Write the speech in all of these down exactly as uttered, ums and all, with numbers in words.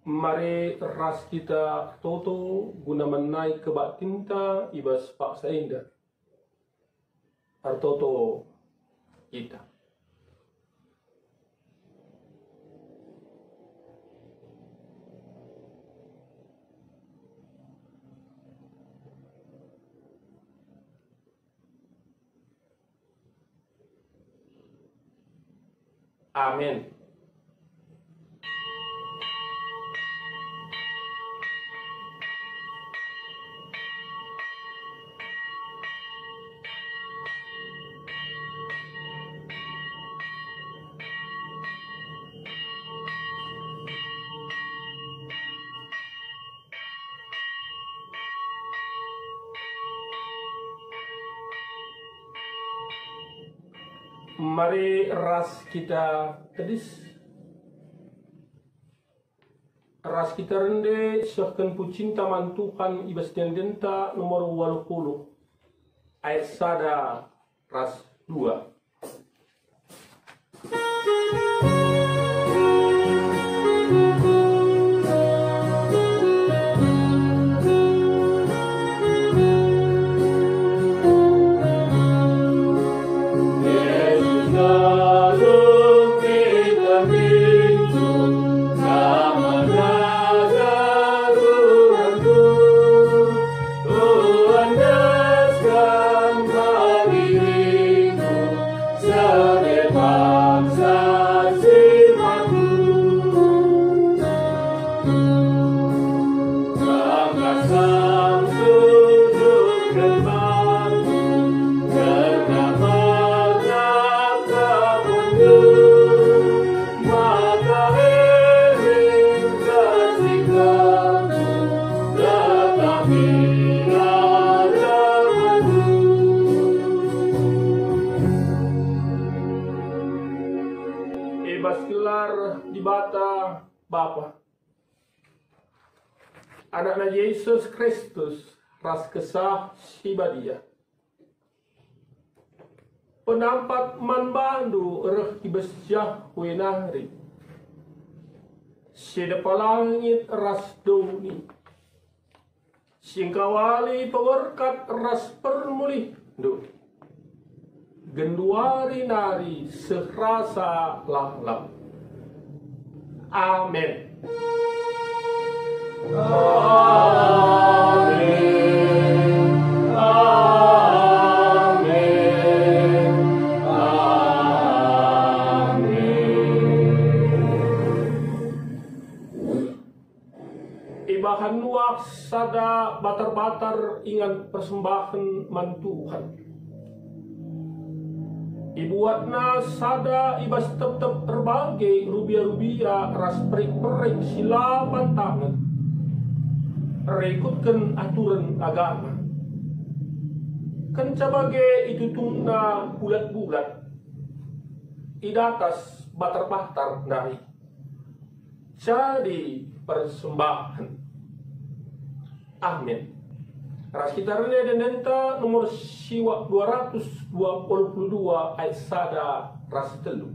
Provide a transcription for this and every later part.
Mari ras kita ertoto guna menai kebaktinta i bas paksa enda. Ertoto kita. Amin. Mari ras kita tedis. Ras kita rende sehken pucinta man Tuhan i bas ende-endenta nomor waluh puluh, ayat sada ras dua. I bas gelar Dibata Bapa, Anakna Jesus Kristus, ras Kesah Si Badia. Penampat man bandu reh i bas Jahwe nari, si nepa langit ras doni, si engkawali peberkat ras permulihndu, genduari nari seh rasa lalap. Amin. Amin. Amin. Amin. Ibahan Nuah sada batar-batar ingan persembahen man Tuhan. Ibuatna sada i bas tep-tep erbage rubia-rubia ras perik-perik si la bantangen, rikutken aturen agama. Kenca bage itutungna bulat-bulat i datas batar-batar ndai. Jadi persembahen. Amin. Ras kita rende ende-endenta nomor siwak dua ratus dua puluh dua ayat sada ras telu.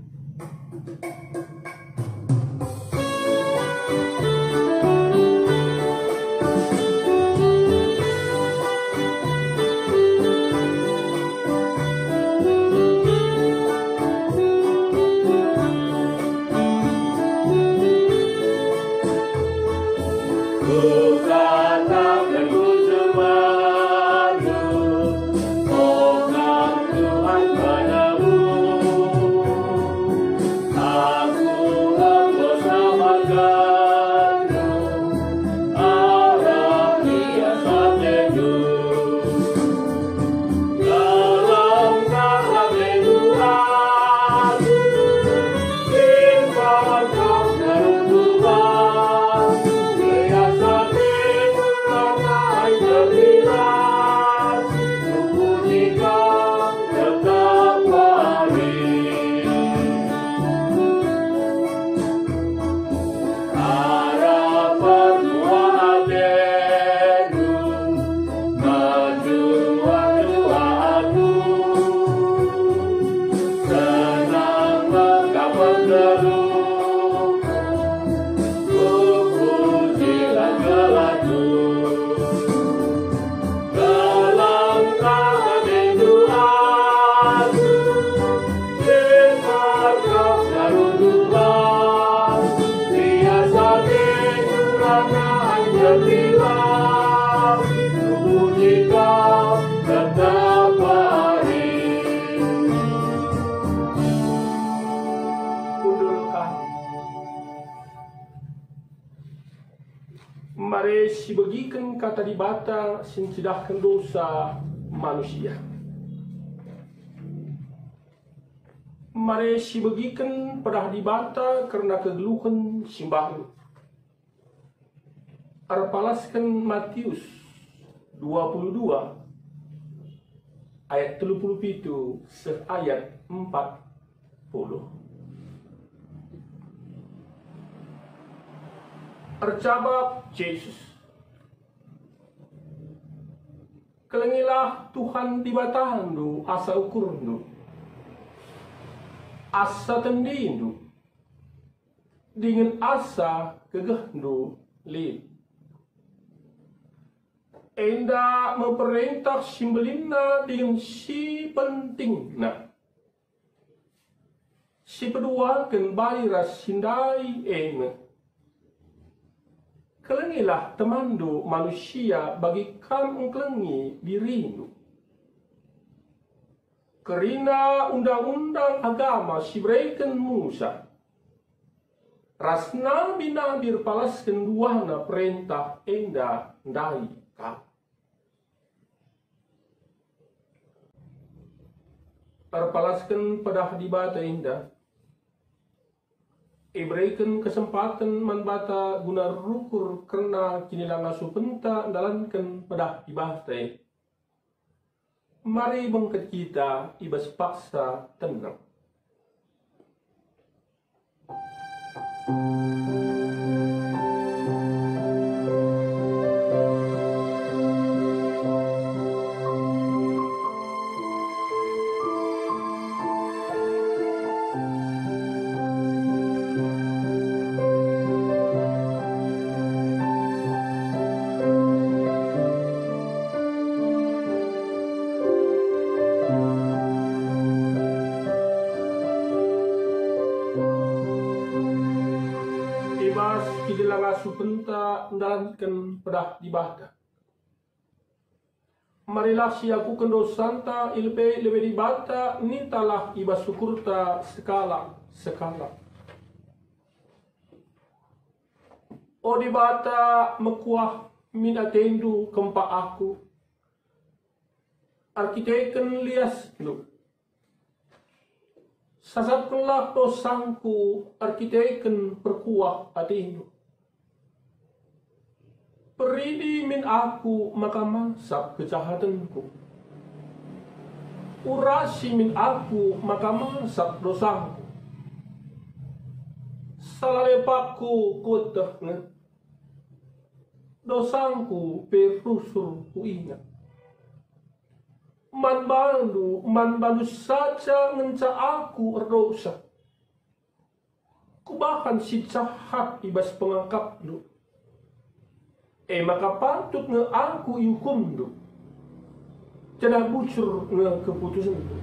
sibegiken Kata Dibata si ncidahken dosa manusia. Mari sibegiken pedah Dibata kerna kegeluhen si mbaru. Erpalasken Matius dua puluh dua ayat telu puluh pitu seh ayat empat puluh. Erjabap Jesus, "Kelengilah Tuhan Dibatandu asa ukurndu, asa tendindu, dingen asa gegehndu lit." Enda me perentah si mbelinna dingen si pentingna. Si peduaken bali ras si ndai e me, "Kelengilah temanndu manusia bagi kam engkelengi dirindu." Kerina undang-undang agama si ibereken Musa ras nabi-nabi erpalasken duana perentah enda ndai kap. Erpalasken pedah Dibata enda, ibereken kesempaten man banta guna rukur kerna kinilangasupenta ndalanken pedah Dibata e. Mari bengket kita i bas paksa tenang. I bas kinilangasupenta ndalanken pedah Dibata. Marilah siakuken dosanta i lebe-lebe Dibata, nintalah i bas ukurta sekalak-sekalak. O Dibata, mekuah min atendu kempak aku, erkiteken liasndu. Sasapkenlah dosangku erkiteken perkuah atendu. Peridi min aku maka mansap kejahatenku. Urasi min aku maka mansap dosangku. Salah lepakku kueteh nge, dosangku pe rusur kuinget. Man bandu, man bandu saja ngenca aku erdosa. Kubahan si jahat i bas pengakapndu. E maka patut nge aku iukumndu, janah bujur nge keputusenndu.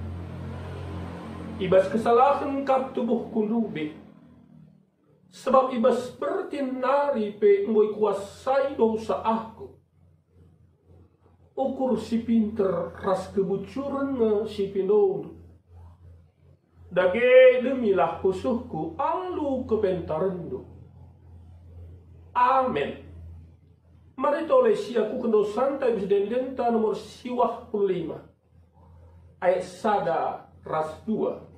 I bas kesalahen kap tubuhku ndube, sabap i bas bertin nari pe enggo ikuasai dosa aku. Ukur si pinter ras kebujuren nge si pindondu. Dage demilah pusuhku alu kepentarenndu. Amen. Mari tole siakuken dosanta i bas ende-endenta nomor siwah puluh lima, ayat sada ras dua.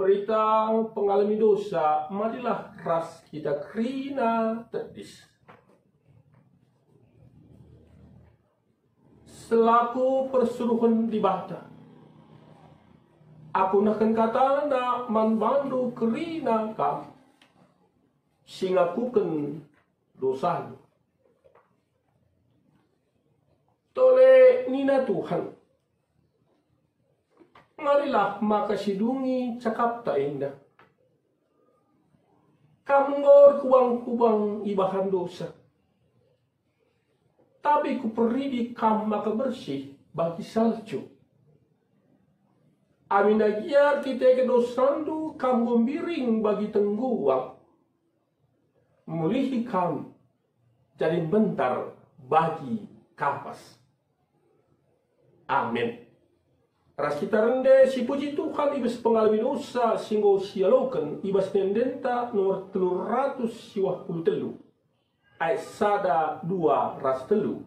Kita pengalami dosa, marilah ras kita kerina tedis. Selaku persuruhen Dibata, aku nehken katana man bandu kerina kam si ngakuken dosandu. Tole nina Tuhan, marilah maka sidungi cakapta enda. Kam enggo erkubang-kubang ibahan dosa, tapi kuperidi kam maka bersih bagi salju. Aminna gia erkiteken dosandu kam enggo mbiring bagi tengguang, mulihi kam jadi mbentar bagi kapas. Amin. Ras kita rende sipuji Tuhan i bas pengalami dosa si enggo sialoken i bas ende-endenta nomor telu ratus siwah puluh telu, ayat sada, dua, ras telu.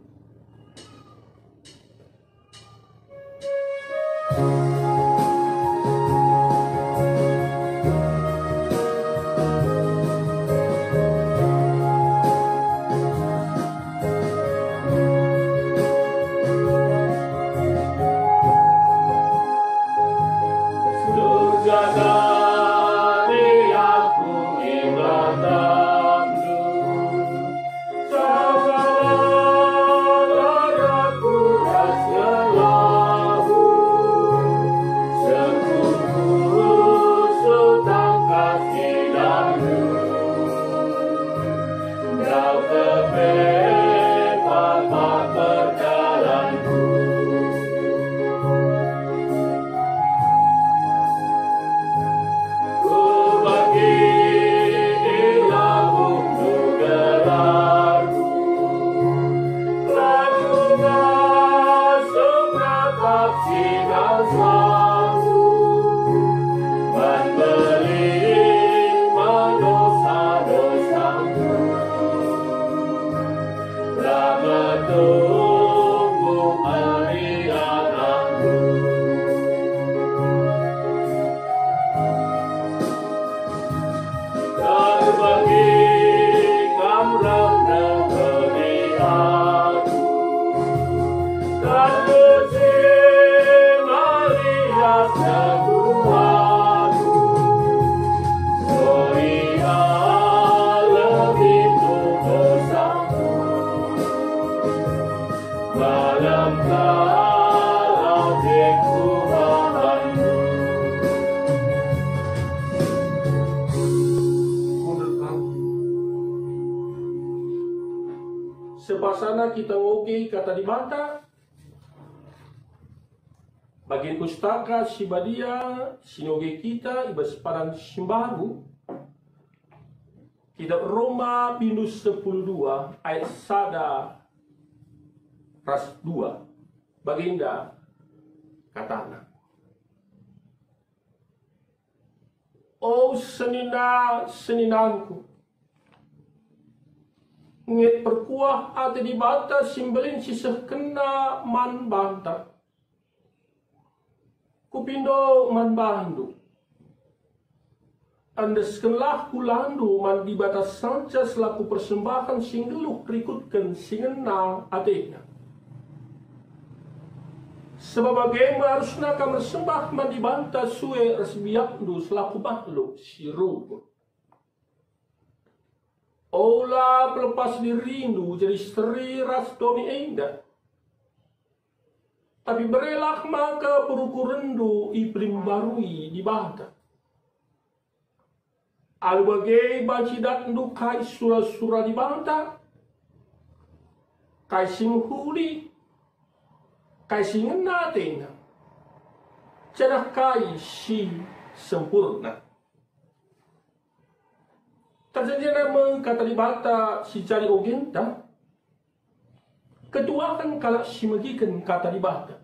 Sepasana kita ngoge kata Dibata, bagin Pustaka Si Badia si ngoge kita i bas padan si mbaru, Kitab Roma bindu sepuluh dua ayat sada ras dua. Bagenda katana, "O senina-seninangku, nget perkuah ate Dibata si mbelin si sehkenna man banta. Kupindo man bandu, endeskenlah kulandu man Dibata saja selaku persembahen si nggeluh rikutken si ngena ateNa. Sebab bage me arusna kam ersembah man Dibanta sue ras biakndu selaku makhluk si rungkut. Ola pelepas dirindu jadi seri ras doni enda, tapi berelah maka perukurenndu ipelimbarui Dibata. Alu bage banci idatndu kai sura-sura Dibata, kai si mehuli, kai si ngena ateNa, janah kai si sempurna." Terjadina me kata Dibata si jadi ogenta, ketuahen kalak si megiken kata Dibata,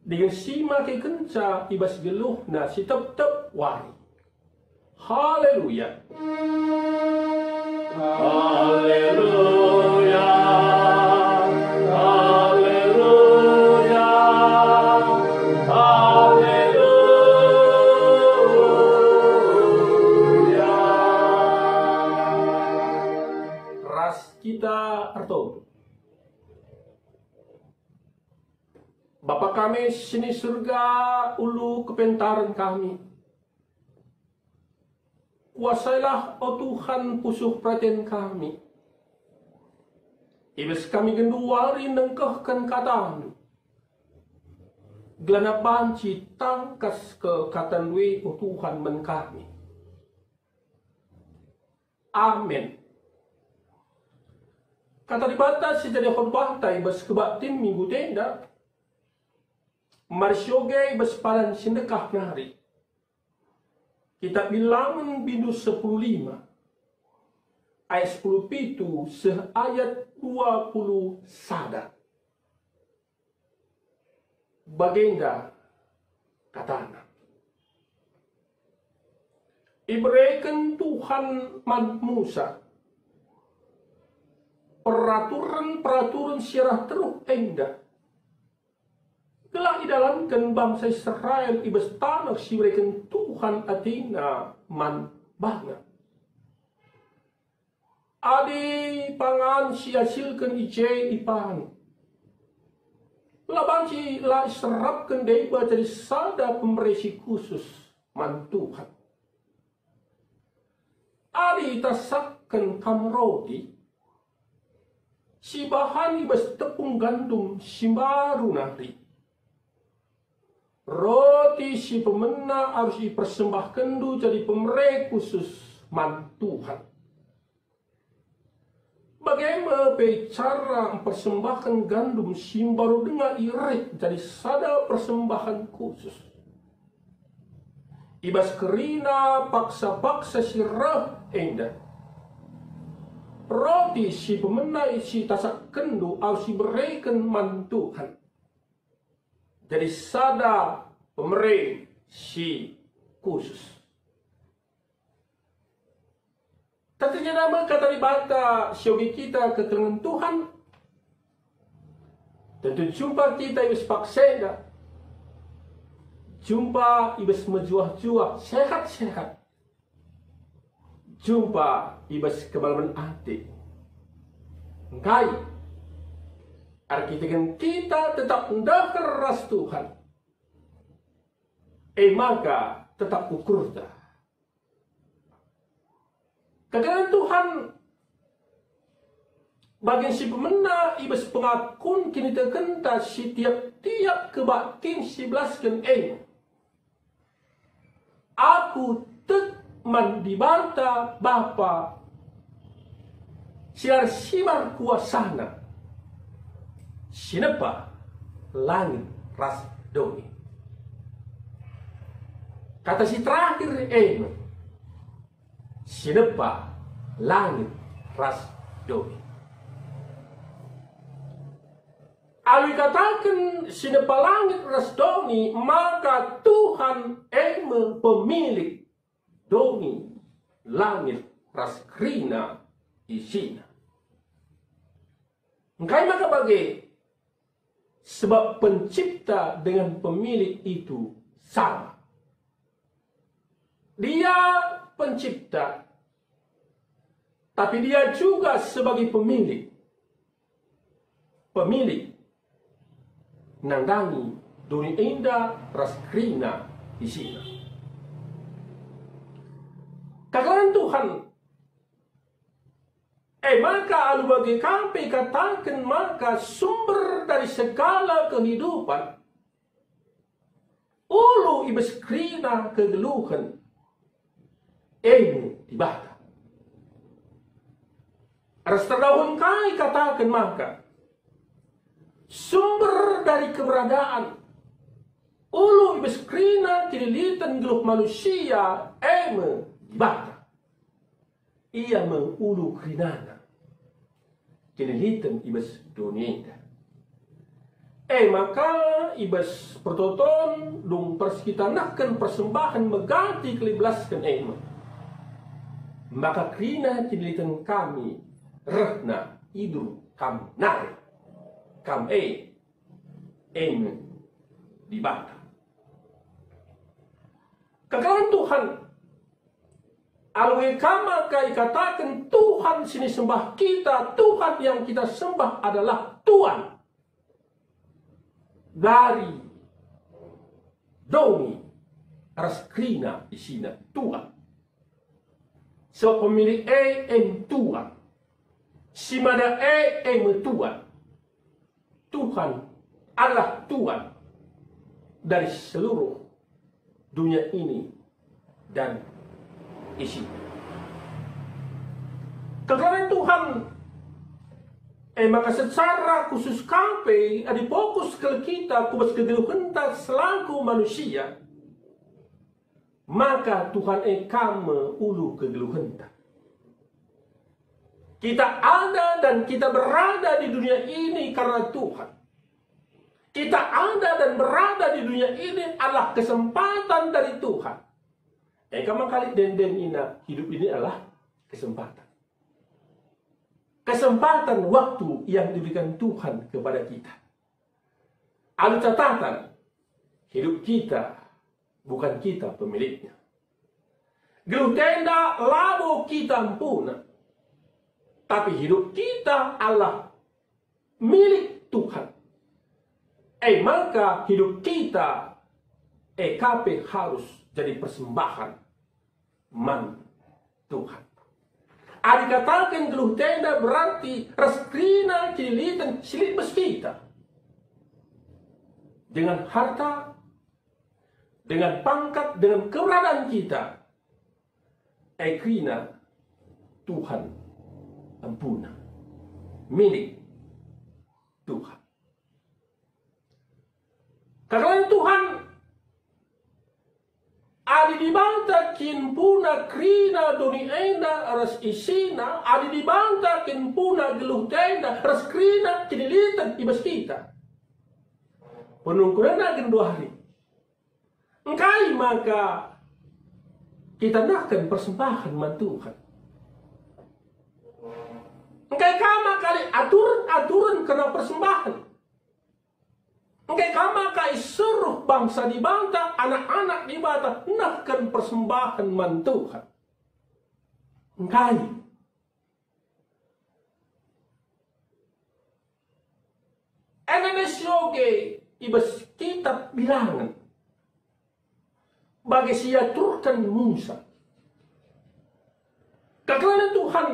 dingen si makekenca i bas geluhna si tep-tep wari. Haleluya! Haleluya! Haleluya! Haleluya! Bapa kami si ni Surga, ulu kepentaren kami. Kuasailah, o Tuhan, pusuh peraten kami. I bas kami genduari nengkehken kataNdu. Gelana banci tangkas kal kataNdu e, o Tuhan, man kami. Amin. Kata Dibata si jadi khotbahta i bas kebaktin minggu enda, mari sioge i bas padan si ndekah nari. Kitab Bilangen bindu sepuluh lima, ayat sepuluh pitu seh ayat dua puluh sada. Bagenda katana, ibereken Tuhan man Musa peraturen-peraturen si arah teruh enda, gelah idalanken bangsa Israel i bas taneh si ibereken Tuhan ateNa man bana. Adi pangan si ihasilken i je ipandu, la banci la iserapken deba jadi sada pemere si khusus man Tuhan. Adi itasakken kam roti si ibahan i bas tepung gandum si mbaru nari, roti si pemena arus ipersembahkenndu jadi pemere khusus man Tuhan. Bage me pe cara mpersembahken gandum si mbaru denga iret jadi sada persembahen khusus. I bas kerina paksa-paksa si reh enda, roti si pemena si itasakkenndu arus ibereken man Tuhan jadi sada pemere si khusus. Tentu jenda me kata Dibata sioge kita kekelengen Tuhan. Tentu jumpa kita i bas paksa enda, jumpa i bas mejuah-juah, sehat-sehat, jumpa i bas kemalemen ate. Engkai? Erkiteken kita tetap ndeher ras Tuhan, e maka tetap ukurta. Kekelengen Tuhan, bagen si pemena i bas pengakun kinitekenta si tiap-tiap kebaktin si belasken e. Aku tek man Dibata Bapa si la ersibar kuasaNa, si nepa langit ras doni. Kata si terakhir e me, si nepa langit ras doni. Alu ikataken si nepa langit ras doni, maka Tuhan e me pemilik doni, langit ras kerina isina. Engkai maka bage? Sebab pencipta dengan pemilik itu sama. Dia pencipta, tapi dia juga sebagai pemilik. Pemilik nandangi doni enda ras kerina isina. Kekelengen Tuhan, e maka alu bage ka pe ikataken maka sumber dari segala kehidupan, ulu i bas kerina kegeluhen, e me Dibata. Ras terdauhen ka ikataken maka sumber dari keberadaan, ulu i bas kerina kiniliten geluh manusia, e me Dibata. Ia me ulu kerinana kiniliten i bas doni enda. E maka i bas pertoton dung persikitanehken persembahen megati kelibelasken e me, maka kerina kiniliten kami rehna idur kam nari. Kam e, e me Dibata. Kekelengen Tuhan, alu e ka maka ikataken Tuhan si nisembah kita, Tuhan yang kita sembah adalah Tuan. Dari doni ras kerina isina tuan. Sebab pemilik e, e me tuan. Si mada e, e me tuan. Tuhan, Allah tuan dari seluruh dunia ini dan isinya. Kegeluhen Tuhan, e maka secara khusus ka pe adi fokus kal kita ku bas kegeluhenta selaku manusia, maka Tuhan e ka me ulu kegeluhenta. Kita ada dan kita berada di dunia ini karena Tuhan. Kita ada dan berada di dunia ini adalah kesempatan dari Tuhan. E ka maka lit ende nina hidup ini adalah kesempatan. Kesempatan waktu yang diberikan Tuhan kepada kita. Alu catatan, hidup kita bukan kita pemiliknya. Geluh enda labo kita empuna, tapi hidup kita adalah milik Tuhan. E maka hidup kita e ka pe harus jadi persembahan man Tuhan. Adi kataken geluh enda berarti ras kerina kiniliten si lit bas kita. Dengan harta, dengan pangkat, dengan keberadaan kita, e kerina Tuhan empuna, milik Tuhan. Kegeluhen Tuhan, adi Dibata kin empuna kerina doni enda ras isina, adi Dibata kin empuna geluh enda ras kerina kiniliten i bas kita. Penungkunanna genduari. Engkai maka kita nehken persembahen man Tuhan? Engkai ka maka lit aturen-aturen kerna persembahen? Engkai ka maka isuruh bangsa Dibata, anak-anak Dibata, nehken persembahen man Tuhan? Engkai? Enda si oge i bas kitab Bilangen. Bage si iaturken Musa. Kegeluhen Tuhan,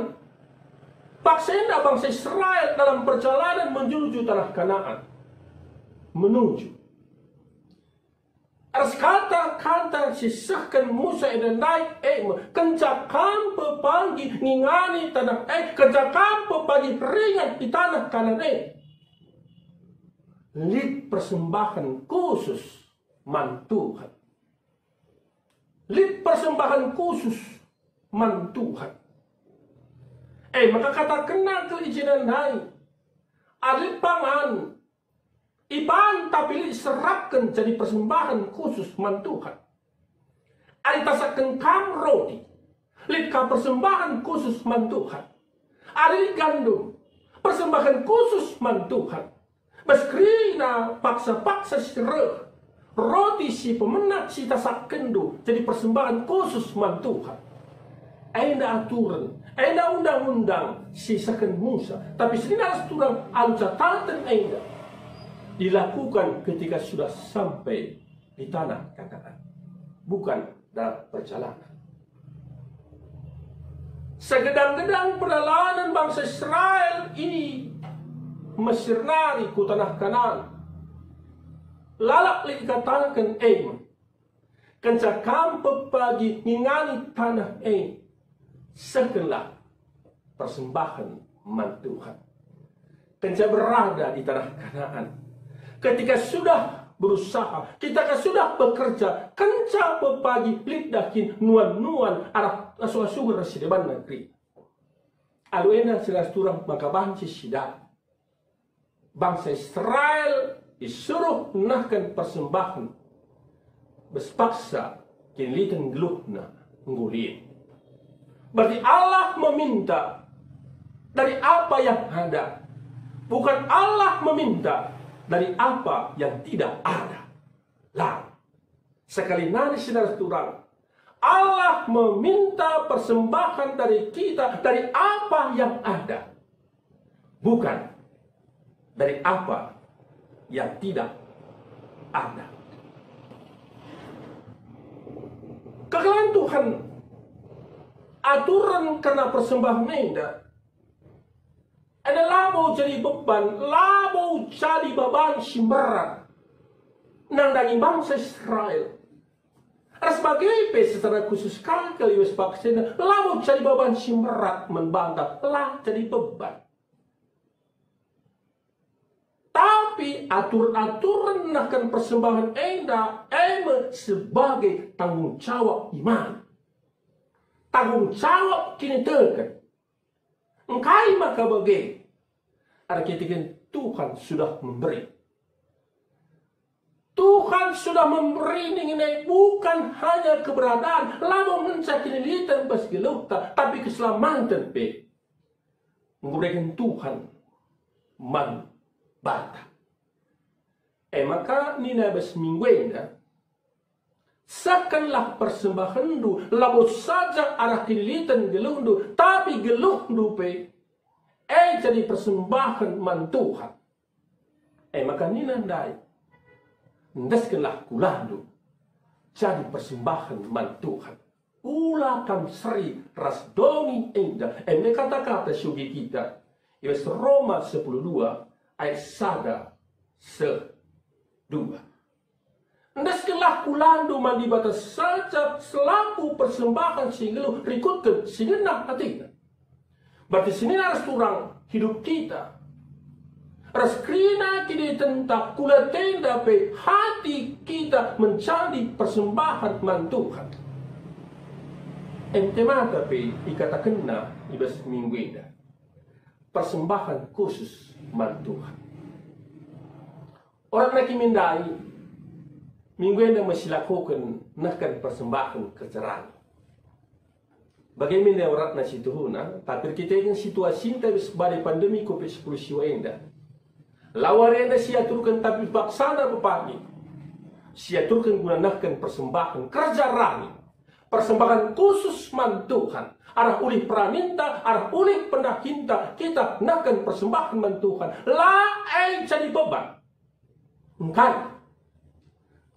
paksa enda bangsa Israel dalam perjalanan menuju tanah Kanaan. Menuju. Ras kata-kata si isehken Musa enda ndai, e me, kenca kam pepagi ngingani tanah e, kenca kam pepagi ringan i tanah Kanaan e, lit persembahen khusus man Tuhan. Lit persembahen khusus man Tuhan. E maka katakenna kal i jenda ndai, adi lit pangan, iban tapi lit serapken jadi persembahen khusus man Tuhan. Adi tasakken kam roti, lit ka persembahen khusus man Tuhan. Adi lit gandum, persembahen khusus man Tuhan. Bas kerina paksa-paksa si reh, roti si pemena si tasakkenndu jadi persembahen khusus man Tuhan. Enda aturen, enda undang-undang si isehken Musa, tapi senina ras turang alu catatan enda dilakukan ketika sudah sampai di tanah Kanaan, bukan dalam perjalanan. Segedang-gedang perjalanan bangsa Israel i Mesir nari ku tanah Kanaan, lalap lit ikataken e me, kenca kam pepagi ngingani tanah e, sehkenlah persembahen man Tuhan. Kenca berada di tanah Kanaan, ketika sudah berusaha, kita kan sudah bekerja, kenca pepagi lit dahin nuan-nuan arah asuh-asuh ras si deban negeri. Alu enda si ras turang maka banci sidah. Bangsa Israel isuruh nehken persembahen bas paksa kiniliten geluhna enggo lit. Berarti Allah meminta dari apa yang ada, bukan Allah meminta dari apa yang tidak ada. Lah, sekali nari senina ras turang, Allah meminta persembahan dari kita dari apa yang ada, bukan dari apa yang tidak Adam. Kekalen Tuhan, aturen kerna persembahen enda, enda labo jadi beban, labo jadi beban si mberat nandangi bangsa Israel. Ras bage pe secara khusus kal kal i bas bangsa enda, labo jadi beban si mberat man banta, la jadi beban. Tapi aturen-aturen nehken persembahen enda e me sebagai tanggung jawab iman, tanggung jawab kiniteken. Engkai maka bage? Erkiteken Tuhan sudah memberi. Tuhan sudah memberi dingen e bukan hanya keberadaan, labo ngenca kiniliten bas geluhta, tapi keselamatan pe enggo ibereken Tuhan man banta. E maka nina bas minggu enda, sehkenlah persembahenndu, labo saja arah kiniliten geluhndu, tapi geluhndu pe e jadi persembahen man Tuhan. E maka nina ndai, endeskenlah kulandu jadi persembahen man Tuhan. Ula kam seri ras doni enda, e me kata-kata si ugi kita i bas Roma sepuluh dua ayat sada seh dua. Endeskenlah kulandu man Dibata saja selaku persembahen si nggeluh rikutken si ngena ateNa. Berarti senina ras turang hidup kita, ras kerina kinitenta kula tenda pe hati kita menjadi persembahen man Tuhan. Ente mata pe ikatakenna i bas minggu enda, persembahen khusus man Tuhan. Orang naki mindai, minggu enda me silakoken nehken persembahen kerja rani. Bage min nde uratna si tuhuna, tapi erkiteken situasinta bas badai pandemi covid sepuluh siwa enda, la wari enda siaturken tapi paksana pepagi siaturken guna nehken persembahen kerja rani, persembahen khusus man Tuhan, arah ulih peraninta, arah ulih pendahinta, kita nehken persembahen man Tuhan, la e jadi beban. Engkai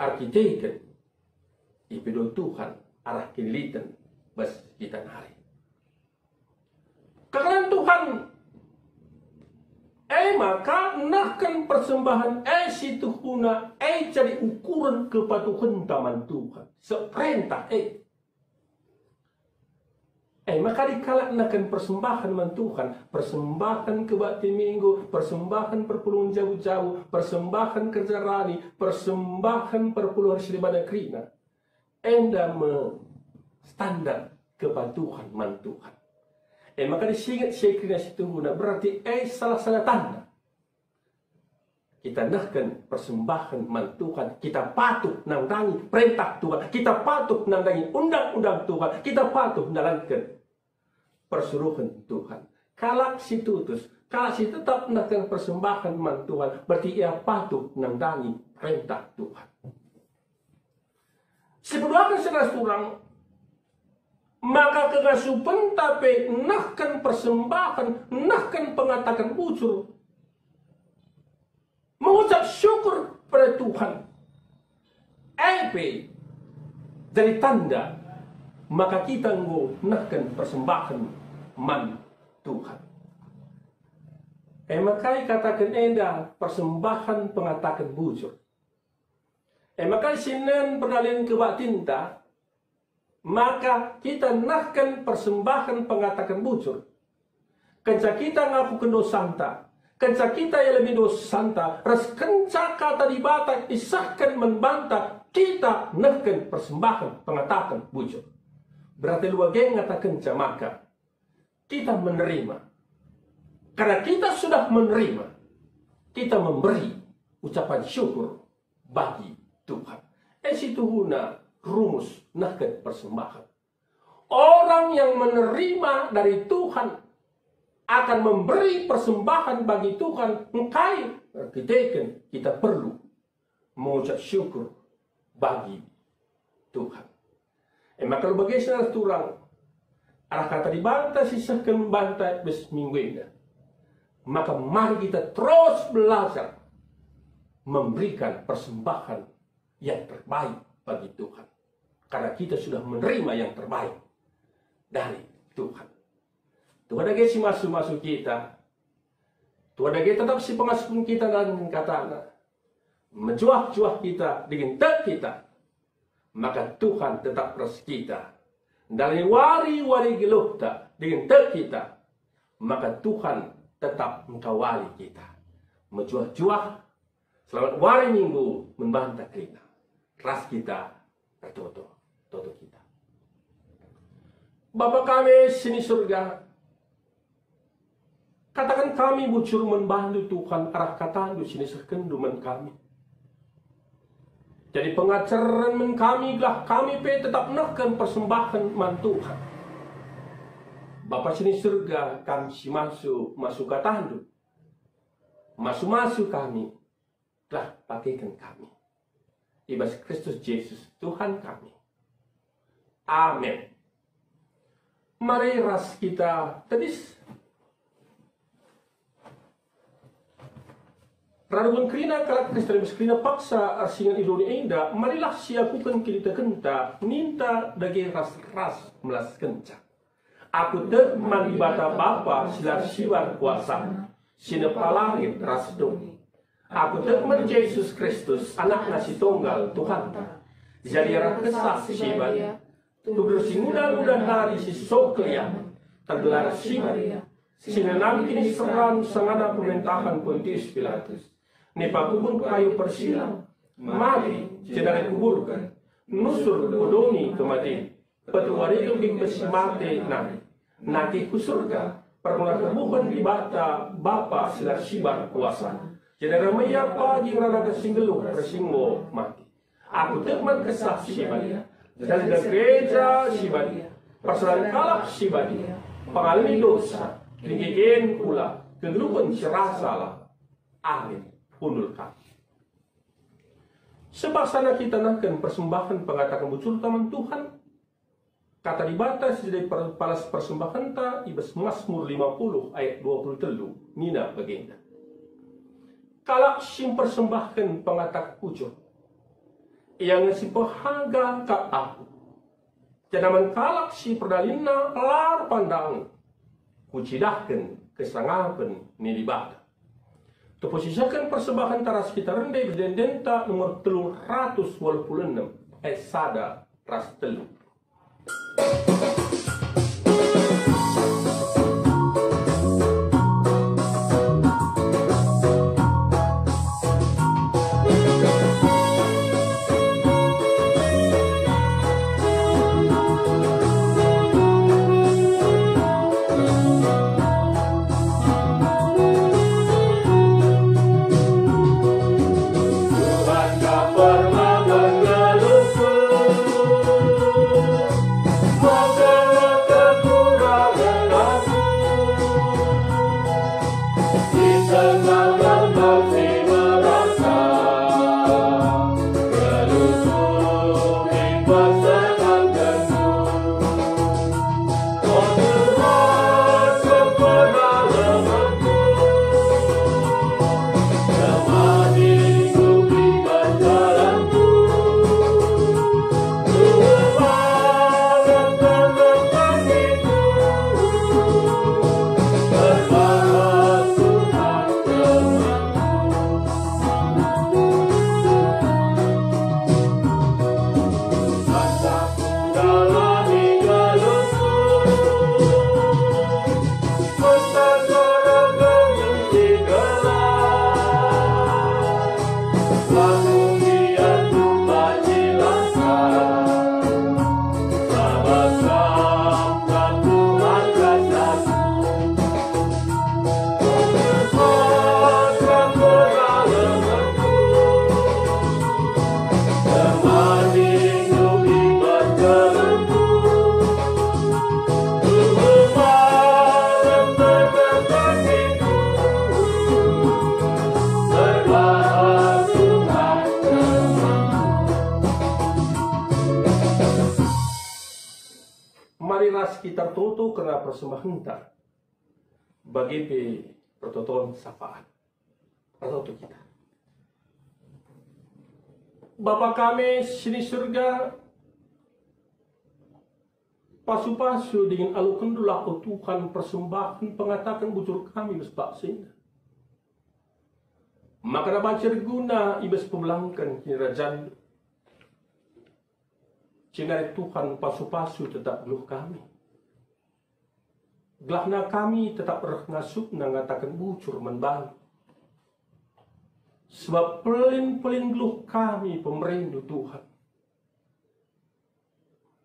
erkiteken ipido Tuhan arah kiniliten bas kita nari. Kekalen Tuhan, e maka nehken persembahen e si tuhuna e jadi ukuren kepatuhenta man Tuhan. Seperentah e. E maka dikalak nehken persembahen man Tuhan, persembahen kebaktin Minggu, persembahen perpulungen jabu-jabu, persembahen kerja rani, persembahen perpulungen si dibana kerina. Enda me standar kepatuhen man Tuhan. E maka disinget si kerina si tuhuna, berarti e salah-salah tanda. Kita nehken persembahen man Tuhan, kita patuh nandangi perentah Tuhan, kita patuh nandangi undang-undang Tuhan, kita patuh ndalanken persuruhen Tuhan. Kalak si tutus, kalak si tetap nehken persembahen man Tuhan, berarti ia patuh nandangi perentah Tuhan. Sipeduaken senina turang, maka kengasupenta pe nehken persembahen, nehken pengataken bujur, mengucap syukur pada Tuhan. E pe jadi tanda maka kita enggo nehken persembahen man Tuhan. E maka ikataken enda persembahen pengataken bujur. E maka sinen perdalanen kebaktinta, maka kita nehken persembahen pengataken bujur. Kenca kita ngakuken dosanta, kenca kita ialemi dosanta, ras kenca kata Dibata isehken man banta, kita nehken persembahen pengataken bujur. Berarti luage ngatakenca maka kita menerima. Karena kita sudah menerima, kita memberi ucapan syukur bagi Tuhan. E situhuna rumus nehken persembahen. Orang yang menerima dari Tuhan akan memberi persembahan bagi Tuhan, engkai erkiteken kita perlu mengucap syukur bagi Tuhan. E maka labo bage senina turang, arah kata Dibata si isehken banta bas minggu enda, maka mari kita terus belajar memberikan persembahan yang terbaik bagi Tuhan. Karena kita sudah menerima yang terbaik dari Tuhan. Tuhan dage si masu-masu kita. Tuhan dage tetap si pengasupen kita dan katana. Mejuah-juah kita, dingen tek kita. Maka Tuhan tetap ras kita. Ndalani wari-wari geluhta, dingen tek kita. Maka Tuhan tetap engkawali kita. Mejuah-juah Selamat wari Minggu man banta kerina. Ras kita ertoto, toto kita. Bapa kami si ni Surga, kataken kami bujur man bandu Tuhan arah katandu si nisehkenndu man kami. Jadi pengajaren man kami gelah kami pe tetap nehken persembahen man Tuhan. Bapa si ni Surga, kami si masu, masu katandu. Masu-masu kami, gelah pakeken kami. I bas Kristus Jesus, Tuhan kami. Amin. Mari ras kita tedis. Radu kerina kalak Kristen, bas kerina paksa arsingan i doni enda, marilah siakuken kinitekenta, ninta dage ras-ras melaskenca. Aku tek man Dibata Bapa si la sibar kuasa, si nepa langit ras doni. Aku tek man Jesus Kristus, AnakNa si Tunggal, Tuhanta. Jadi arah Kesah si Badia, tudur si nguda-nguda nari si sok keliamen, tergelar si Badia, si ngenanami kiniseran sangana pemerintahen Pontius Pilatus. Nipakuken ku kayu persilang, mati, jenari kuburken, nusur ku doni kematen. Pitu wari kin bas si mate nari, nangkih ku Surga, pernah kemuhen Dibata Bapa si la sibar kuasa. Jenari ia pagi ngerana si nggeluh ras si enggo mate. Aku tek man Kesah si Badia, jadi gereja si badia, persembahen kalak si badia, pengalemi dosa, kinikiken kula, kegeluhen si rasa lalap. Amin. Kundul kami. Sebaksana kita nehken persembahen pengataken bujurta man Tuhan, Kata Dibata si jadi per-, palas persembahenta i bas Masmur lima puluh ayat dua puluh telu nina bagenda, "Kalak si mpersembahken pengatak ujur, ia nge si pehaga kap aku. Janah man kalak si perdalinna la erpandangen, kucidahken kesangapen ni Dibata." Tuhu sisehken persembahenta ras kita rende i bas ende-endenta nomor telu ratus waluh puluh enem ayat sada ras telu. Mari ras kita ertoto kerna persembahenta. Bage pe pertoton sapaan. Ertoto kita. Bapa kami si i Surga, pasu-pasu dingen alokenNdulah, o Tuhan, persembahen pengataken bujur kami bas paksa enda. Maka banci erguna i bas pemberangken KinirajanNdu. Jenari Tuhan, pasu-pasu tetap geluh kami. Gelahna kami tetap reh ngasupna ngataken bujur man bandu. Sebab pelin-pelin geluh kami pemerendu, Tuhan.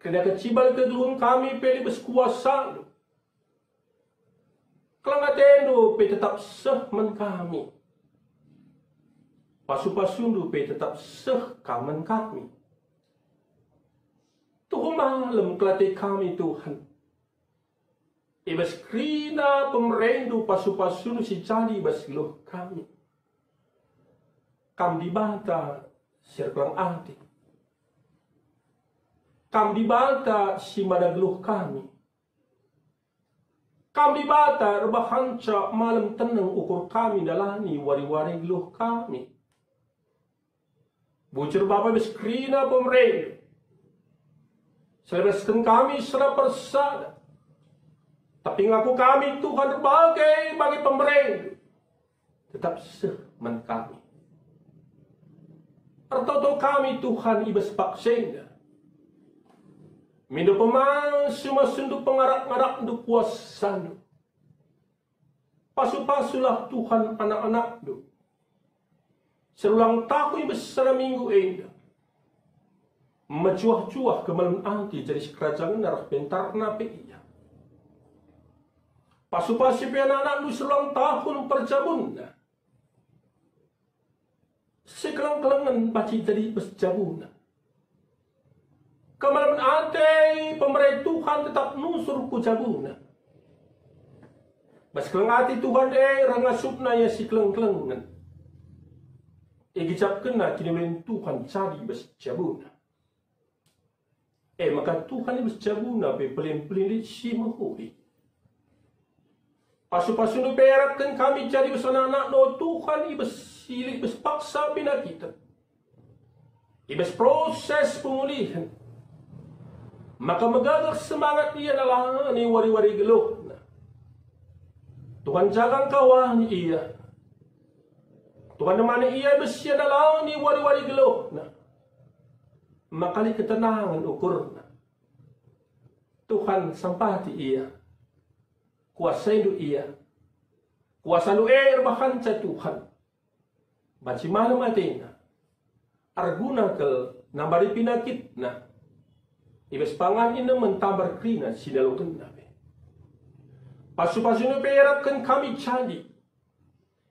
Kerina kecibal kegeluhen kami pe lit bas kuasandu. Keleng atendu pe tetap seh man kami. Pasu-pasundu pe tetap seh ka man kami. Tuhu malem kel ate kami, Tuhan. I bas kerina pemerendu, pasu-pasundu si jadi i bas geluh kami. Kam Dibata si erkeleng ate. Kam Dibata si mada geluh kami. Kam Dibata erbahanca malem teneng ukur kami ndalani wari-wari geluh kami. Bujur Bapa, i bas kerina pemerendu, si la ibereken kami sada persada, tapi ngaku kami, Tuhan, erbage-bage pemerendu tetap seh man kami. Ertoto kami, Tuhan, i bas paksa enda, mindo pemasu-masundu, pengarak-ngarakndu, kuasandu. Pasu-pasulah, Tuhan, anak-anakndu si erulang tahun i bas sada minggu enda. Mejuah-juah kemalen ate jadi sikerajangenna reh pentarna pe ia. Pasu-pasu pe anak-anakndu si erulang tahun perjabunna. Sikeleng-kelengen banci jadi bas jabuna. Kemalen ate pemere Tuhan tetap nusur ku jabuna. Bas keleng ate Tuhan e reh ngasupna ia sikeleng-kelengen. Igejapkenna kiniulen Tuhan jadi bas jabuna. E maka Tuhan i bas jabuna pe pelin-pelin lit si mehuli. Pasu-pasundu pe arapken kami jadi bas anak-anakNdu, o Tuhan, i bas si lit bas paksa penakiten, i bas proses pemulihen, maka megegeh semangat ia ndalani wari-wari geluhna. Tuhan, jaga engkawani ia. Tuhan, nemani ia i bas ia ndalani wari-wari geluhna. Maka lit ketenangen ukurna. Tuhan, sempati ia. KuasaNdu ia. KuasaNdu e erbahanca, Tuhan. Banci malem atena. Erguna kal nambari penakitna. I bas pangan inem mentambar kerina si dialokenna pe. Pasu-pasuNdu pe arapken kami jadi.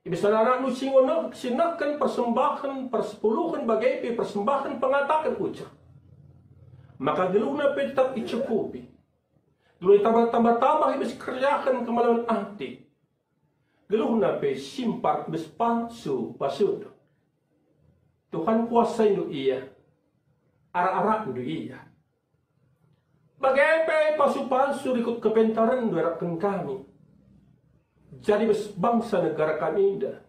I bas anak-anakNdu si enggo neh, si nehken persembahen persepuluhen bage pe persembahen pengataken ujar. Maka geluhna pe tetap icukupi. Geluh tambah-tambah tambah i bas keriahen kemalemen ate. Geluhna pe simpar i bas pasu-pasuNdu. Tuhan, kuasaNdu ia, arak-arakNdu ia. Bage pe pasu-pasu rikut kepentarenNdu arapken kami. Jadi bas bangsa negara kami enda.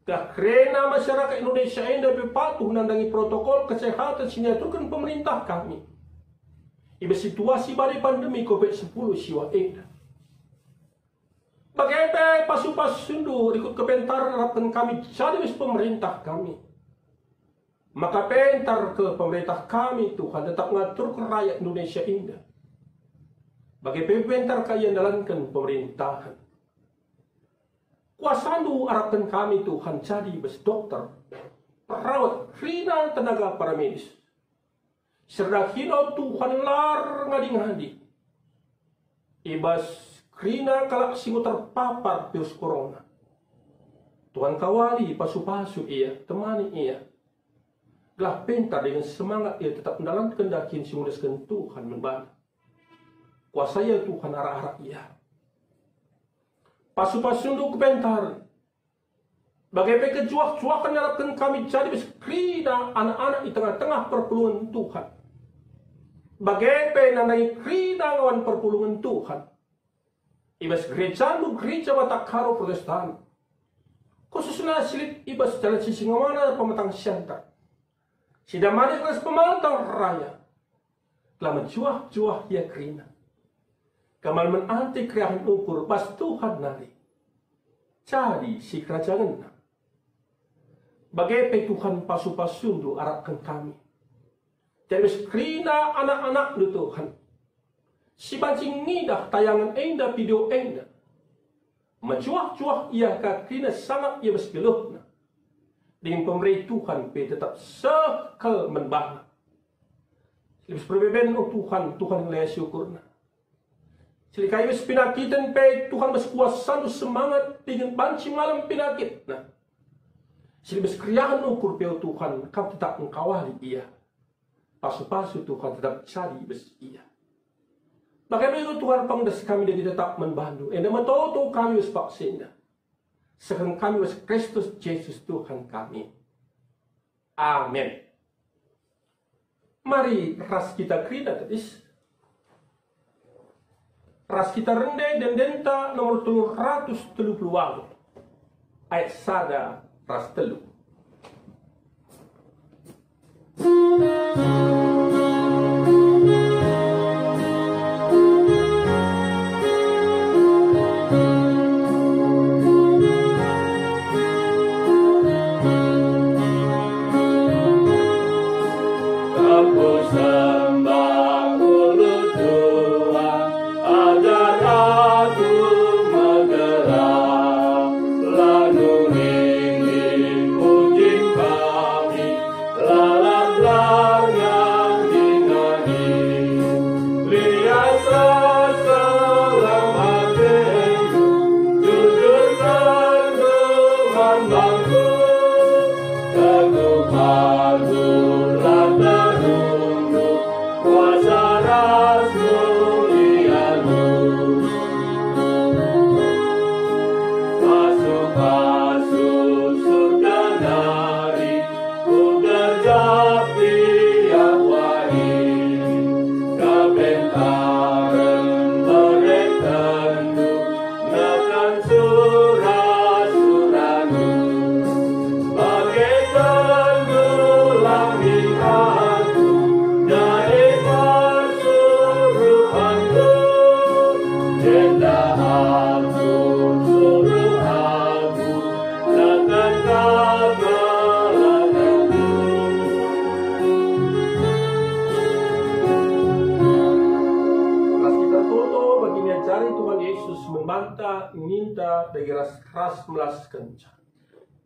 Gelah kerina masyarakat Indonesia enda pe patuh nandangi protokol kesehatan si niaturken pemerintah kami. I bas situasi badai pandemi covid sepuluh siwah enda. Bage pe pasu-pasuNdu rikut kepentaren arapken kami jadi bas pemerintah kami. Maka pentar kal pemerintah kami, Tuhan, tetap ngaturken rakyat Indonesia enda. Bage pe pentar ka ia ndalanken pemerintahen. KuasaNdu arapken kami, Tuhan, jadi bas dokter, perawat, kerina tenaga paramedis. Serdahina, Tuhan, lar ngadi-ngadi i bas kerina kalak si enggo terpapar virus corona. Tuhan, kawali, pasu-pasu ia, temani ia. Gelah pentar dingen semangat ia tetap ndalanken dahin si ngudasken Tuhan man bana. Kuasai, Tuhan, arak-arak ia. Pasu-pasuNdu kepentaren. Bage pe kejuah-juahen arapken kami jadi bas kerina anak-anak i tengah-tengah perpulungen Tuhan. Bage pe nandangi kerina ngawan perpulungen Tuhan. I bas gerejaNdu, Gereja Batak Karo Protestan, khususna si lit i bas Jalan Sisingamana, Pematang Siantar. Si damari ras pemata raya, la mejuah-juah ia kerina. Kemalemen ate keriahen ukur bas Tuhan nari. Jadi sikerajangenna. Bage pe Tuhan pasu-pasundu arapken kami. Jadi bas kerina anak-anakndu Tuhan. Si banci ngidah tayangen enda, video enda. Mejuah-juah ia ka kerina sangap ia bas geluhna. Dingen pemere Tuhan pe tetap seh kal man bana. Lebih perbeben, o Tuhan, Tuhan ngelai si ukurna. Selikai bas penakiten pe Tuhan bas kuasandu semangat dingen banci malem penakitna. Selikai bas keriahen ukur pe, o Tuhan, kam tetap engkawali ia. Pasu-pasu Tuhan tetap jadi bas ia. Bage pe, o Tuhan, pengendas kami jadi tetap man bandu, enda metoto kami bas paksa enda. Sehken kami bas Kristus Jesus Tuhan kami. Amin. Mari ras kita kerina tedis. Ras kita rende dendenta nomor telu ratus telu puluh waluh, ayat sada ras telu. Aku sembah ulu tua, ajar aku megelah, lagu ini puji kami, lalap langan dingani. Liaslah dalam ateku, jujurkan man bangku, teguh padulah terunggu, kuasa ras muliaNdu. Pasu-pasu surga nari, ku terjap tiap wari, kepentaren berekenNdu, neken sura-suraNdu. Bage tenggelam min aku, jadi persuruhenNdu, jenda aku, suruh aku, neken kebelakanNdu. Ras kita toto bagi niajari Tuhan Yesus man banta, ninta dage ras keras melaskenca.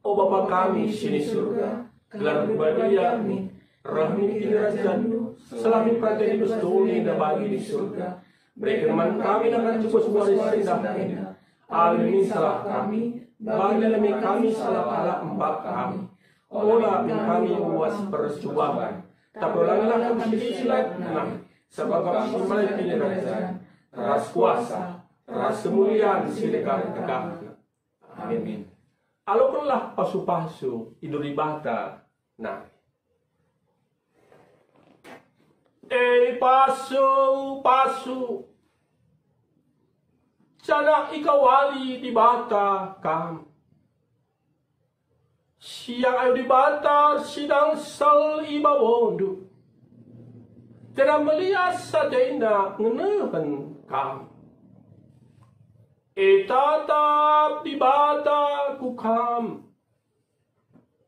O Bapa kami si ni Surga, gelarNdu badia min, reh min kinirajanNdu, seh min peratenNdu bas doni enda bagi di Surga. Bereken man kami nangkan cukup wari si sendah enda. Alu min salah kami, bagi nalemi kami salah kalak empak kami. Ola min kami uas percuban, tapi olangilah kami si lit nai, sabap kami si male kinirajan, ras kuasa, ras kemulian si dekah-dekahna. Amin. Alokenlah pasu-pasu, idur Dibata nari. E pasu-pasu, janah ikawali Dibata kam. Siang ayo Dibata si tangsel i babondu, janah melias ateNa ngenehen kam. Itatap Dibata ku kam,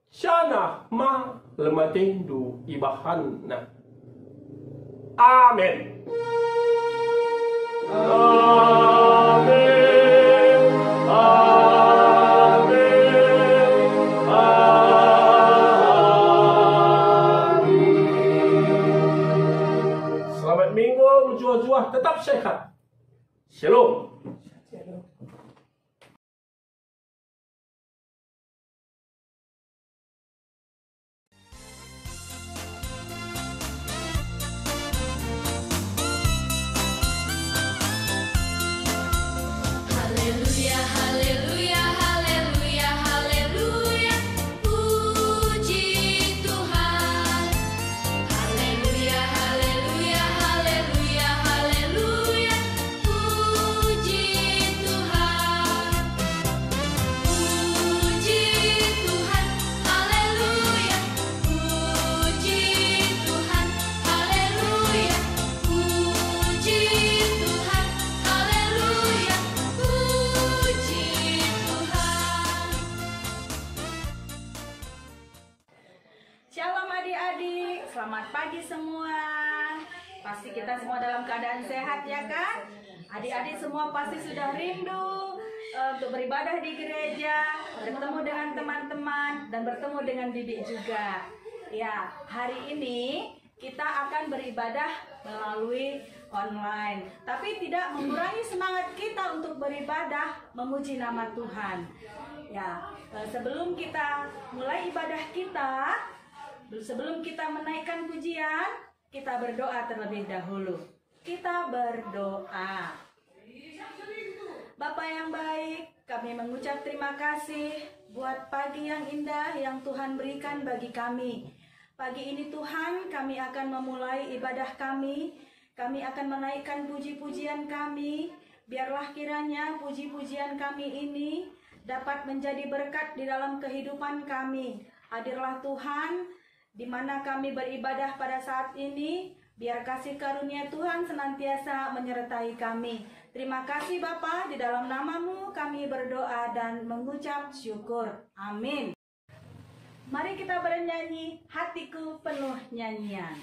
janah malem atendu ibahanNa. Amin. Amin. Amin. Amin. Selamat Minggu, mejuah-juah, tetap sehat. Shalom. Haleluya, haleluya, haleluya, haleluya. Puji Tuhan. Haleluya, haleluya, haleluya, haleluya. Puji Tuhan. Kita semua dalam keadaan sehat, ya kan? Adik-adik semua pasti sudah rindu, eh, untuk beribadah di gereja, bertemu dengan teman-teman, dan bertemu dengan bibi juga. Ya, hari ini kita akan beribadah melalui online, tapi tidak mengurangi semangat kita untuk beribadah memuji nama Tuhan. Ya, eh, sebelum kita mulai ibadah kita, sebelum kita menaikkan pujian, kita berdoa terlebih dahulu. Kita berdoa. Bapa yang baik, kami mengucap terima kasih buat pagi yang indah yang Tuhan berikan bagi kami. Pagi ini, Tuhan, kami akan memulai ibadah kami. Kami akan menaikkan puji-pujian kami. Biarlah kiranya puji-pujian kami ini dapat menjadi berkat di dalam kehidupan kami. Hadirlah Tuhan, di mana kami beribadah pada saat ini. Biar kasih karunia Tuhan senantiasa menyertai kami. Terima kasih Bapa, di dalam nama-Mu kami berdoa dan mengucap syukur. Amin. Mari kita bernyanyi, Hatiku Penuh Nyanyian.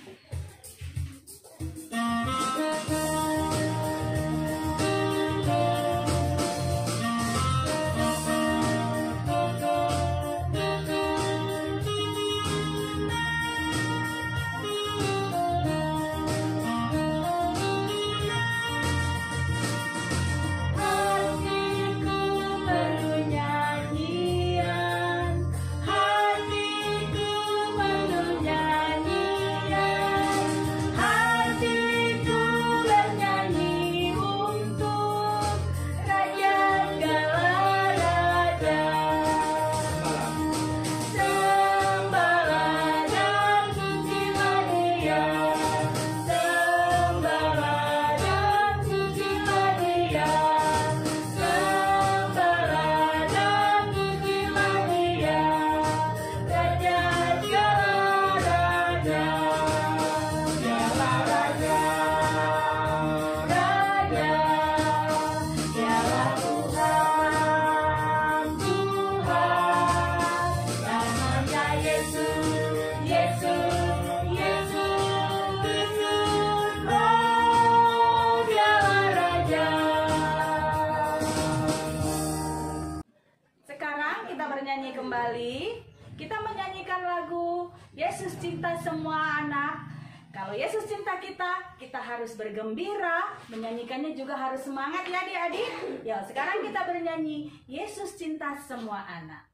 Sekarang kita bernyanyi kembali. Kita menyanyikan lagu Yesus Cinta Semua Anak. Kalau Yesus cinta kita, kita harus bergembira. Menyanyikannya juga harus semangat, ya, adik-adik. Ya, sekarang kita bernyanyi Yesus Cinta Semua Anak.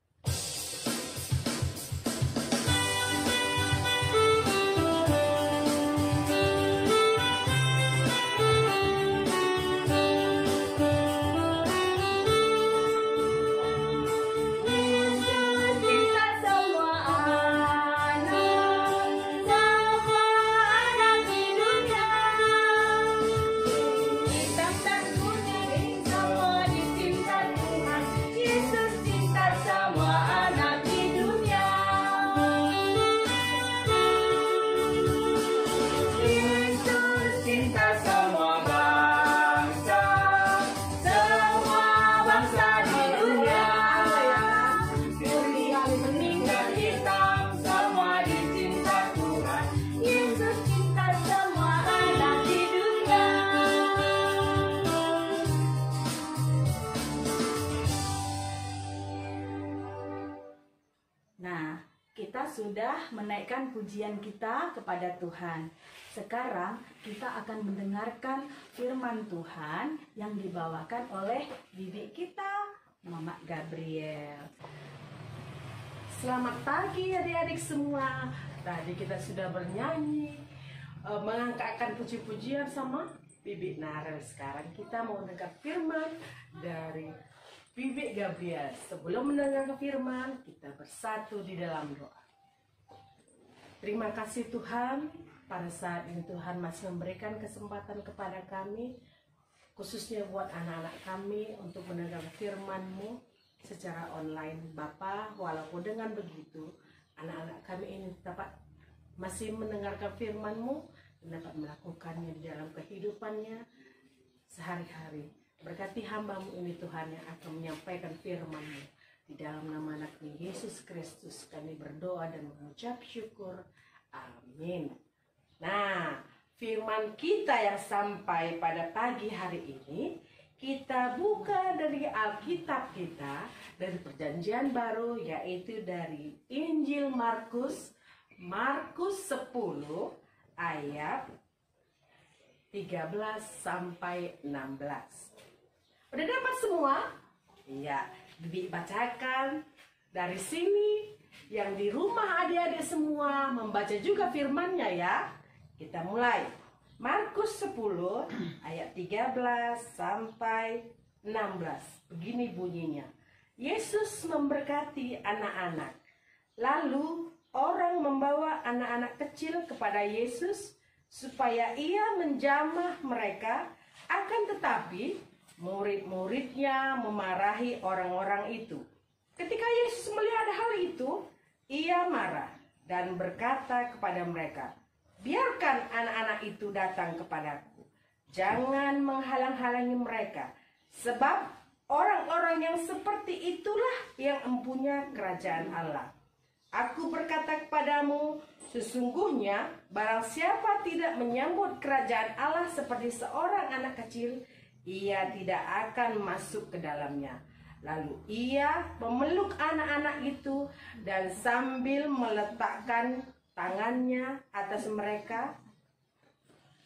Nah, kita sudah menaikkan pujian kita kepada Tuhan. Sekarang kita akan mendengarkan firman Tuhan yang dibawakan oleh bibi kita, Mamak Gabriel. Selamat pagi, adik-adik semua. Tadi kita sudah bernyanyi, eh, mengangkatkan puji-pujian sama bibi Narel. Sekarang kita mau dengar firman dari bibi Gabriel. Sebelum mendengar firman, kita bersatu di dalam doa. Terima kasih Tuhan, pada saat ini Tuhan masih memberikan kesempatan kepada kami, khususnya buat anak-anak kami untuk mendengar firman-Mu secara online. Bapa, walaupun dengan begitu, anak-anak kami ini dapat masih mendengarkan firman-Mu dan dapat melakukannya di dalam kehidupannya sehari-hari. Berkati hamba-Mu ini, Tuhan, yang akan menyampaikan firman-Mu. Di dalam nama Anak-Mu, Yesus Kristus, kami berdoa dan mengucap syukur. Amin. Nah, Firman kita yang sampai pada pagi hari ini, kita buka dari Alkitab kita, dari Perjanjian Baru, yaitu dari Injil Markus, Markus sepuluh ayat tiga belas sampai enam belas. Udah dapat semua? Iya, Bibi bacakan dari sini. Yang di rumah adik-adik semua membaca juga firman-Nya ya. Kita mulai. Markus sepuluh ayat tiga belas sampai enam belas. Begini bunyinya. Yesus memberkati anak-anak. Lalu orang membawa anak-anak kecil kepada Yesus supaya Ia menjamah mereka, akan tetapi murid-murid-Nya memarahi orang-orang itu. Ketika Yesus melihat hal itu, Ia marah dan berkata kepada mereka, "Biarkan anak-anak itu datang kepada-Ku. Jangan menghalang-halangi mereka, sebab orang-orang yang seperti itulah yang empunya kerajaan Allah. Aku berkata kepadamu, sesungguhnya barang siapa tidak menyambut kerajaan Allah seperti seorang anak kecil, ia tidak akan masuk ke dalamnya." Lalu Ia memeluk anak-anak itu dan sambil meletakkan tangannya atas mereka,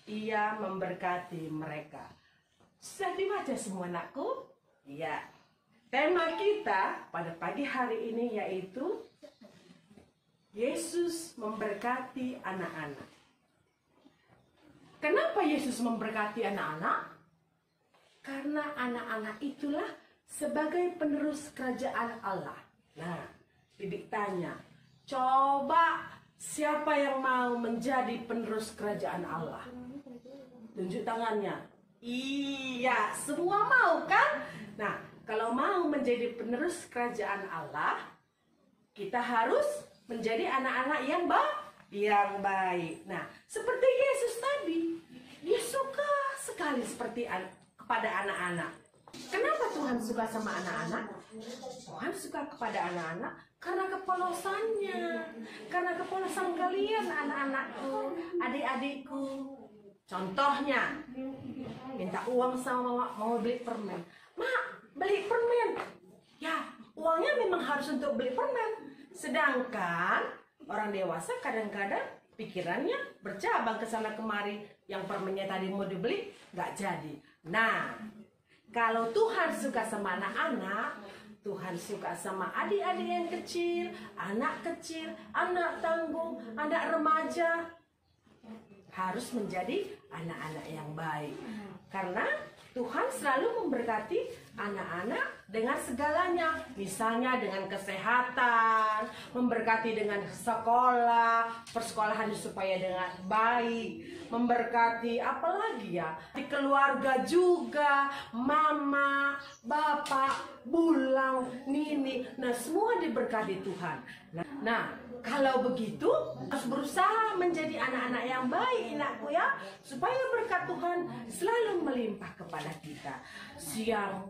Ia memberkati mereka. Sudah dibaca semua, anakku? Iya. Tema kita pada pagi hari ini yaitu Yesus memberkati anak-anak. Kenapa Yesus memberkati anak-anak? Karena anak-anak itulah sebagai penerus kerajaan Allah. Nah, Bibi tanya, coba siapa yang mau menjadi penerus kerajaan Allah? Tunjuk tangannya. Iya, semua mau kan? Nah, kalau mau menjadi penerus kerajaan Allah, kita harus menjadi anak-anak yang ba yang baik. Nah, seperti Yesus tadi, Dia suka sekali seperti an kepada anak-anak. Kenapa Tuhan suka sama anak-anak? Tuhan suka kepada anak-anak karena kepolosannya, karena kepolosan kalian, anak-anakku, adik-adikku. Contohnya, minta uang sama mama, mau beli permen. "Mak, beli permen." Ya, uangnya memang harus untuk beli permen. Sedangkan orang dewasa kadang-kadang pikirannya bercabang ke sana kemari, yang permennya tadi mau dibeli nggak jadi. Nah, kalau Tuhan suka sama anak-anak, Tuhan suka sama adik-adik yang kecil, anak kecil, anak tanggung, anak remaja, harus menjadi anak-anak yang baik. Karena Tuhan selalu memberkati anak-anak dengan segalanya, misalnya dengan kesehatan, memberkati dengan sekolah, persekolahan supaya dengan baik, memberkati apalagi ya, di keluarga juga, mama, bapak, bulang, nini, nah, semua diberkati Tuhan. Nah, nah, kalau begitu, harus berusaha menjadi anak-anak yang baik, anakku ya, supaya berkat Tuhan selalu melimpah kepada kita. Siang,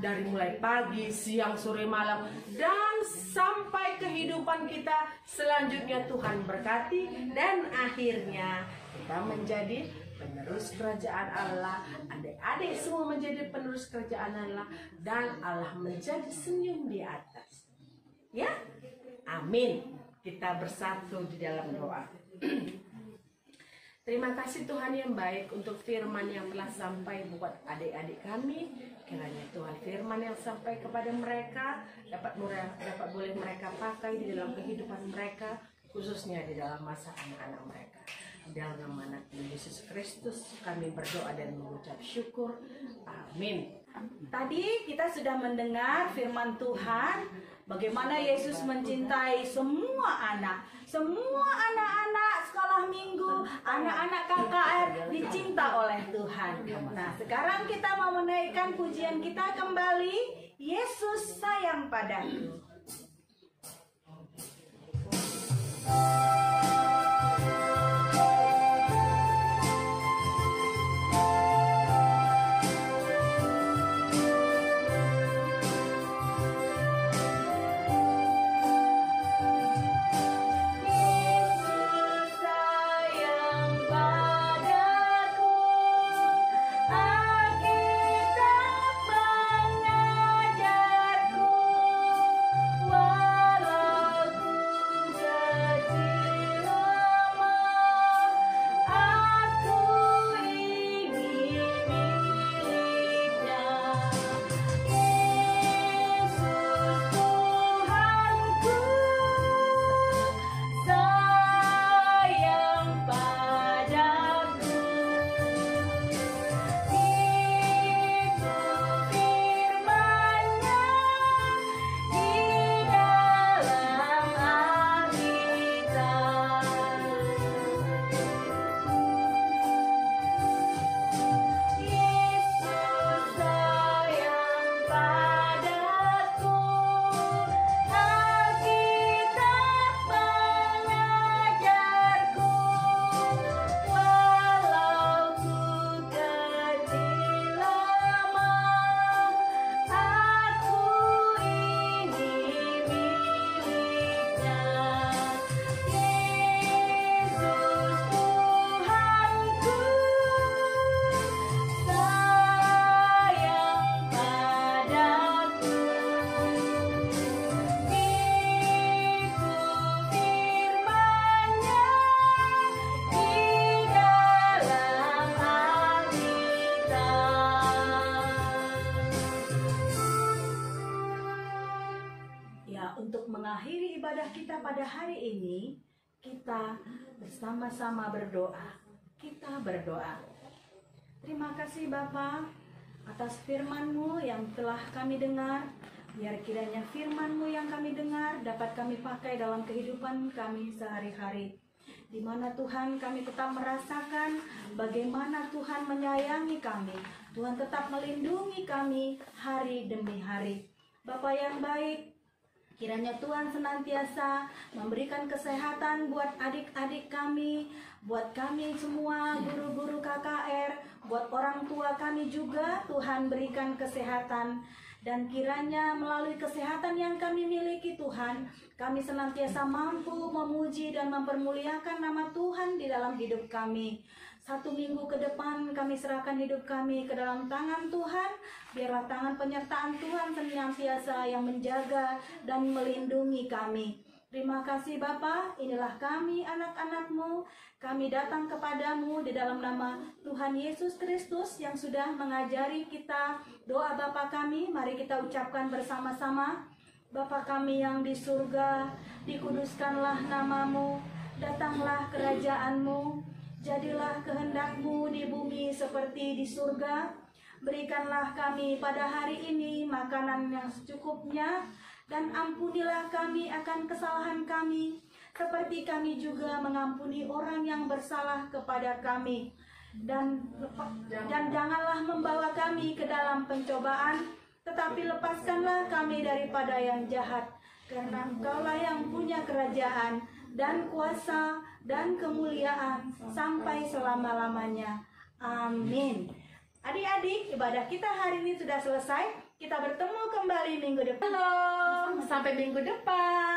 dari mulai pagi, siang, sore, malam, dan sampai kehidupan kita selanjutnya Tuhan berkati, dan akhirnya kita menjadi penerus kerajaan Allah. Adik-adik semua menjadi penerus kerajaan Allah, dan Allah menjadi senyum di atas. Ya? Amin. Kita bersatu di dalam doa. Terima kasih Tuhan yang baik untuk firman yang telah sampai buat adik-adik kami. Kiranya Tuhan firman yang sampai kepada mereka dapat mura- dapat boleh mereka pakai di dalam kehidupan mereka, khususnya di dalam masa anak-anak mereka. Dalam nama Anak Yesus Kristus kami berdoa dan mengucap syukur. Amin. Tadi kita sudah mendengar firman Tuhan, bagaimana Yesus mencintai semua anak, semua anak-anak sekolah minggu, anak-anak K K R dicinta oleh Tuhan. Nah, sekarang kita mau menaikkan pujian kita kembali, Yesus Sayang Padaku. Ibadah kita pada hari ini, kita bersama-sama berdoa. Kita berdoa. Terima kasih Bapa, atas firman-Mu yang telah kami dengar. Biar kiranya firman-Mu yang kami dengar dapat kami pakai dalam kehidupan kami sehari-hari, di mana Tuhan kami tetap merasakan bagaimana Tuhan menyayangi kami. Tuhan tetap melindungi kami hari demi hari. Bapa yang baik, kiranya Tuhan senantiasa memberikan kesehatan buat adik-adik kami, buat kami semua guru-guru K K R, buat orang tua kami juga, Tuhan berikan kesehatan. Dan kiranya melalui kesehatan yang kami miliki, Tuhan, kami senantiasa mampu memuji dan mempermuliakan nama Tuhan di dalam hidup kami. Satu minggu ke depan kami serahkan hidup kami ke dalam tangan Tuhan. Biarlah tangan penyertaan Tuhan senantiasa yang menjaga dan melindungi kami. Terima kasih Bapa, inilah kami anak-anak-Mu. Kami datang kepada-Mu di dalam nama Tuhan Yesus Kristus yang sudah mengajari kita doa Bapa kami. Mari kita ucapkan bersama-sama. Bapa kami yang di surga, dikuduskanlah nama-Mu, datanglah kerajaan-Mu, jadilah kehendak-Mu di bumi seperti di surga. Berikanlah kami pada hari ini makanan yang secukupnya, dan ampunilah kami akan kesalahan kami, seperti kami juga mengampuni orang yang bersalah kepada kami. Dan, dan janganlah membawa kami ke dalam pencobaan, tetapi lepaskanlah kami daripada yang jahat, karena Engkaulah yang punya kerajaan, dan kuasa, dan kemuliaan, sampai selama-lamanya. Amin. Adik-adik, ibadah kita hari ini sudah selesai. Kita bertemu kembali minggu depan. Halo, sampai minggu depan.